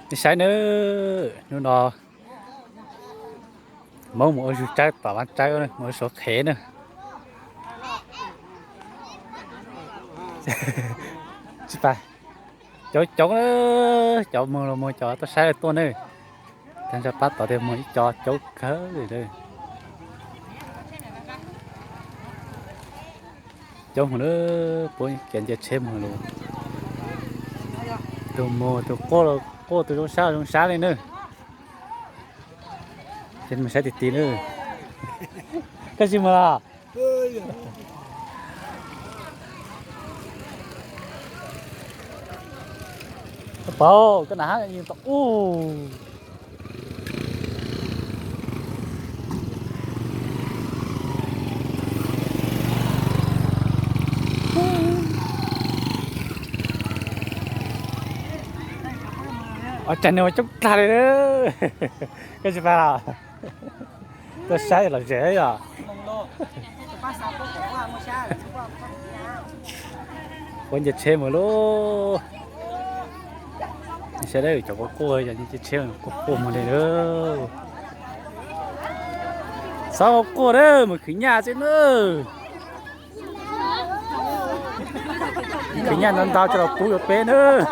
Nej saib nawb, hnub no Hmoob mus ua zug tsawb tom vaj tsawb, mus ua suav qhev na. Tsis pas, coob coob, cov moog los moog, cov tuaj saib los tuaj na. Tag nrho pab tod tias moog ib co coob kawg li. Coob moog lawm, puab kev nce tsheb moog lawm. Tug moog tug quaj, quaj tug zoo sab zoo sab li na. Ces moog saib tig tig na. Koj tsis moog los? Koj paub, koj nam hab yeej tau ub. Os, tsam nwg ua coob tag li. Koj tsis pas los? Tuaj saib los zem yom. Puab nce tsheb moog lauj. Saib dawb, cov quaj quaj, yog nce tsheb quaj quaj moog li lauj. Txhob quaj dawb, moog khwv nyaj xwb nawb. Khwv nyaj ntau ntau coj los pub rau peb nawb.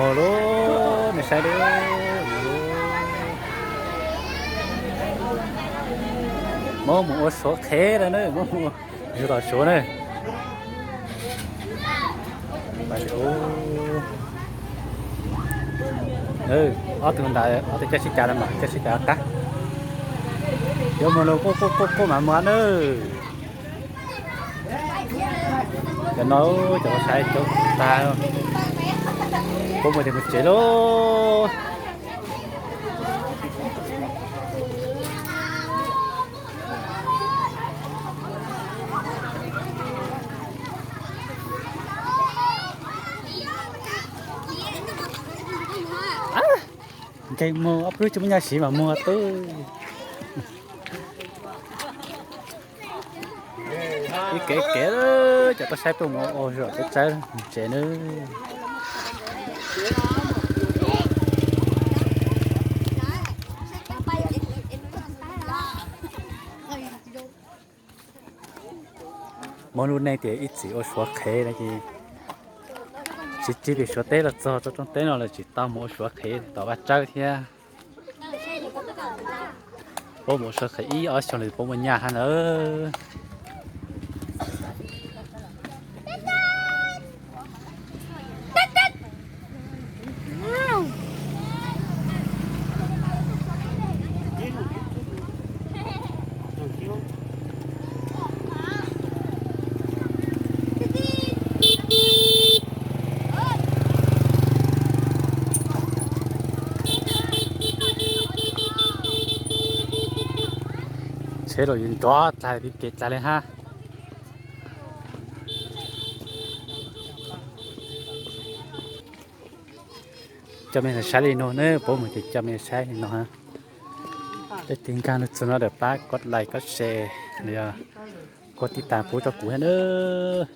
Mus lauj, nej saib lauj, mus lauj. Muab mus ua suav qhev lawm na, muab mus zug tom suav na. Ob tug ntawd, ob tug coj sib cav lawm mas coj sib cav qab. Yuav mus los quaj quaj quaj quaj mas mus na. Cov no cov saib coob tag, puab mus ces mus tsev lauj. Nkeeg mus ob peb lub tsis muaj nyaj siv mas muag tub. Ib kev kev, cov tuaj saib tuaj mus ua zog peb tsawb mus tsev nawb. Muaj lub neej tias ib txwm ua suav qhev no ces tsis txig pem suav teb los txog rau rooj teb no lawm tsis tau mus ua suav qhev tom vaj tsawb thiab. Puab mus ua suav qhev ib ob xyoos lawm puab muaj nyaj hab ntawd. Tsheb los yuav nrov tag li, kev tag li hab. Coj mej saib li no na, puab mus ces coj mej saib li no. Leej twg nkaag lug txug no lawm pab kov like kov share los yog kov tij tas pub rau kuv thiab nawb.